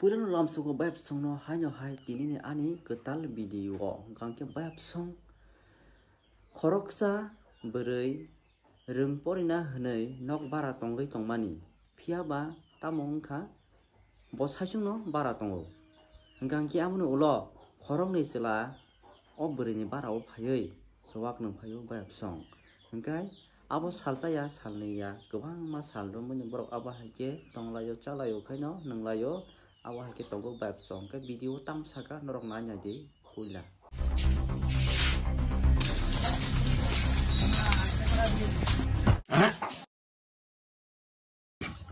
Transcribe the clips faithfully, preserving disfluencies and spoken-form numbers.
Puilano lamsogo bayapsongno haino hai tinini ani kwtal video o hwnkha khe bayapsong khoroksa bwrwi rwng porina hwnwi nok bara tongwi tongmani, phiyaba tamo wngkha bo saichungno bara tongo. Hwnkha khe amoni ulo khoroknwi chwla o bwrwini bara o phaiwi chuwak nwng phaio bayapsong. Hwnkhe abo salsa ya, salnwi ya, kwbangma sal romwi borok abo hai khe tonglaio, chalaio, khaino nwnglaio. Abo hai khe tongo bayapsong. Hwnkhe video tamo saka norok nai nai di puila. হ্যাঁ?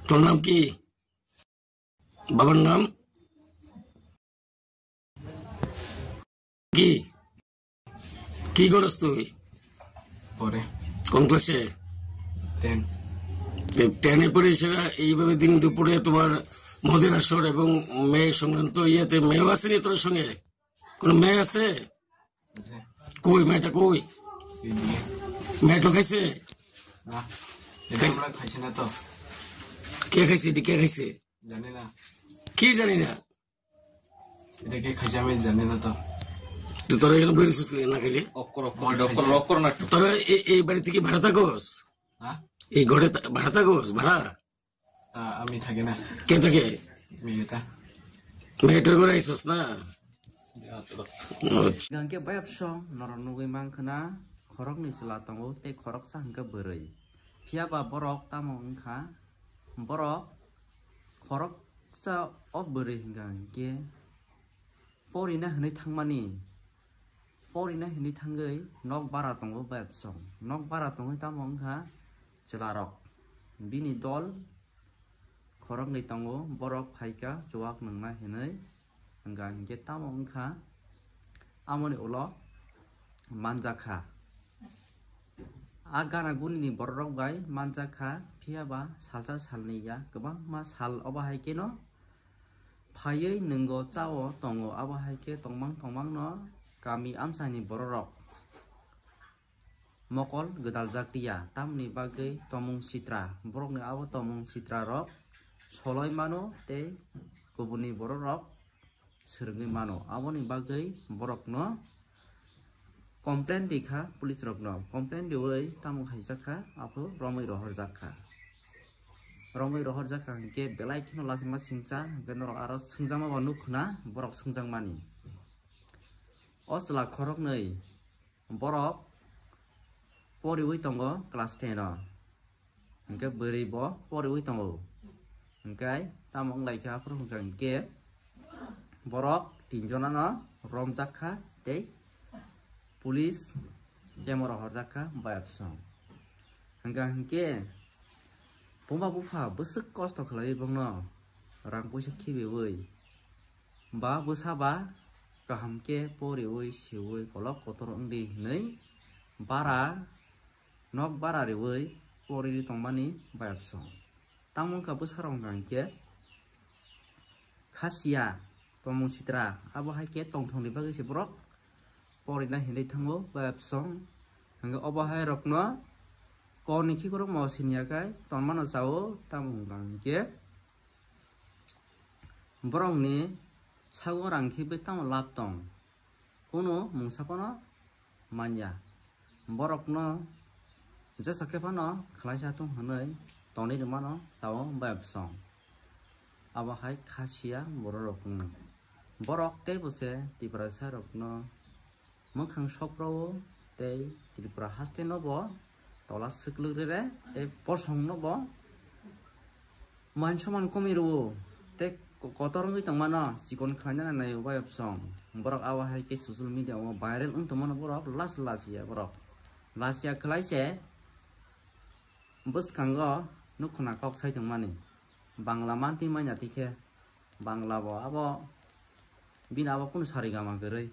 তোর নাম কি? বাবার নাম কি? কি করস তুই? পরে। কোন ক্লাসে? টেন। তে টেনে পড়ে সেটা এইভাবে দিন দুপুরে তোমার মদের আসর এবং মেয়ে সংক্রান্ত ইয়েতে মেয়েও আসেনি তোর সঙ্গে? কোনো মেয়ে আছে? আছে। কই মেয়েটা কই? এইদিকে। মেয়েটা খাইছে? না। এটা খাইছে? আমরা খাইছি না তো। কে খাইছে? এটা কে খাইছে? জানি না। কি জানি না? এটা কে খাইছে আমি জানি না তো। তো তোরা এখানে বেরিয়েছিস না খেলে? অফ কর, অফ কর, অফ কর, অফ কর না। তোরা এ-, এই বাড়িতে কি ভাড়া থাকোস? হ্যাঁ? এই ঘরে থা-, ভাড়া থাকোস? ভাড়া? তা আমি থাকি না। কে থাকে? মেয়েটা। মেয়েটার ঘরে আইসস না? আচ্ছা। Hwnkhe bayapsong norok nugwi mankha na khoroknwi chwla tongo tei khoroksa hwnkhe bwrwi. Phiyaba borok tamo wngkha? Borok khoroksa o bwrwi hwnkha hwnkhe porina hwnwi thangmani. Porina hwnwi thangwi nok bara tongo bayapsong. Nok bara tongwi tamo wngkha chwlarok. Bini dol khoroknwi tongo, borok phaikha chuwak nwngna hinwi. Hwnkha hinkhe tamo wngkha amoni ulo manjakha. A gana gunini bororok bai manjakha, phiyaba salsa salnwi ya, kwbangma sal obo hai kheno phaiwi nwngo chao tongo, abo hai khe tongmang tongmangno kami amchaini bororok mokol gwdaljakliya, tamoni bagwi tomung sitra, borokni abo tomung sitrarok soloi mano tei kubunni bororok swrwngwi mano. Aboni bagwi borokno complain rikha police rokno, complain riwi tamo khaijakha, aphuru romwi rohorjakha. Romwi rohorjakha hinkhe belai kheno lachima singcha, hinkhe norok aro swngjakma bo nukkha na, borok swngjakmani. O chwla khoroknwi borok poriwi tongo class ten o. Hinkhe bwrwi bo poriwi tongo. Hinkhe tamo wnglaikha aphuru hwnkha hinkhe borok tinjonano romjakha tei police camera horjakha bayapsong. Hwnkha hinkhe buma bupha bwswk kosto khlaiwi bongno rang puisa khibiwi ba bwsa ba kaham khe poriwi siwi kolok kotor wngdi hinwi bara nok bara riwi poriwi tongmani bayapsong. Tamo wngkha bwsarok hwnkha hinkhe khasiya tomung sitra abo hai khe tongthokni bagwi se borok porina hinwi thango bayapsong. Hwnkhe obo hai rokno korni khikorokma siniya khai tonmano chao tamo wngkha hinkhe borokni sago rang khibai tamo lab tong? Kunu mungsa phano manya. Borokno jesa khe phano khlaisa thung hwnwi tonwi rwmano chao bayapsong. Abo hai khasiya bororokno. Borok teibo se Tiprasa rokno mwkhang sokro-o tei Tripura haste no bo tola swklwk rwre tei bosong no bo man soman komwi rwo tei ko-, kotor wngwi tongmano chikon khlaina nai bayapsong. Borok abo hai khe social media o viral wng tongmano borok lach lachia borok. Lachia khlai se bwskango nukhuna kok sai tongmani. Bangla mantwi manya tikhe Bangla bo abo bini abo kunu sari gama kwrwi.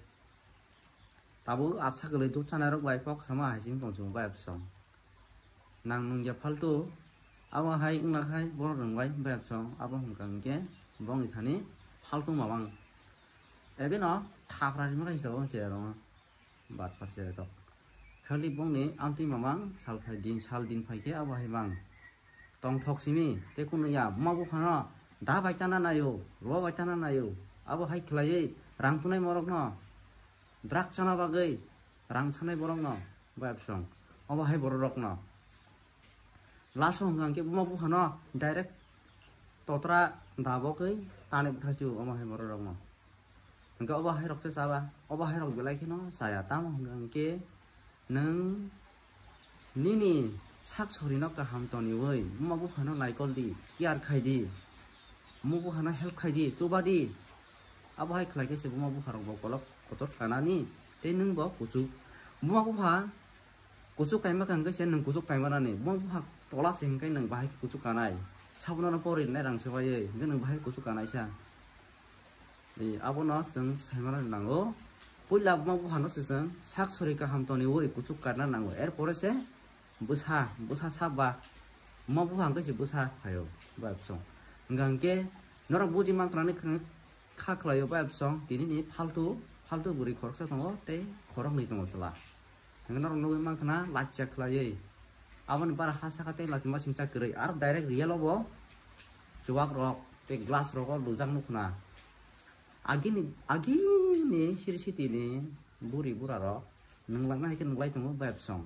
Tabuk atsa kwlwi duk chanai rok bai kok sama hai sing tong chwng bai absong. Nang nungya faltu abo hai wngna khai borok rwng bai bai absong abo hwnkha hinkhe bongni thani faltu mamang. Ebeno thapra rima khai sabo se rong. Bat par se tok. Khali bongni amtwi mamang sal phai din sal din phai khe abo hai mang. Tong thok simi tei kunu ya buma buphano Da bai tana naio, rwa bai tana naio. Abo hai khlaiwi rang tunai morokno, drug chana bagwi rang sanai borokno, bai bwsong. Obo hai bororokno. Last o hwnkha hwnkhe buma buphano direct totra dabogwi tani bwthachu omo hai bororokno. Hwnkhe obo hai rok se chaba, obo hai rok belai kheno chaya. Tamo hwnkha hwnkhe nwng nini sak sorino kaham toniwi buma buphano naikol di, care khai di. Buma buphano help khai di, chuba di. Abo hai khlai khe se buma bupharok bo kolok kotor kanani tei nwng bo kuchuk. Buma bupha kuchuk kaima kha hwnkhe se nwng kuchuk kaimanani. Buma bupha tola se hwnkhe nwng bahai kuchuk kanai. Sabuno no pori rinai rang se waiwi hwnkhe nwng bahai kuchuk kanaisa. Abono chwng saimano nango. Puila buma buphano se chwng sak sori kaham toniwi kuchuk karna nango. Er pore se bwsa, bwsa saba. Buma bupha hwnkhe se bwsa phaio, bai bwsong. Hwnkha hwnkhe norok buji mankha nani kha khlaio, bai bwsong. Tini ni faltu, faltu bwrwi khoroksa tongo tei khoroknwi tongo chwla. Hwnkhe norok nugwi mankha na lachiya khlaiwi. Aboni bara ha saka tei lachi masing cha kwrwi. Aro direct real o bo chuwak rok tei glass rogo lujak nukhna. Agini, agini siri sitini buri bura rok nunglakna hai khe nunglai tongo, bai bwsong.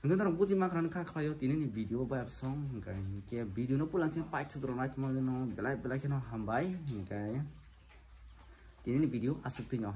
Hwnkhe norok buji mankha nani kha khlaio tini ni video, bai bwsong. Hwnkhe, hwnkhe video no puila chini paithak rok naitongma no belai belai kheno hambai. Hwnkhe tini ni video aswk twi no.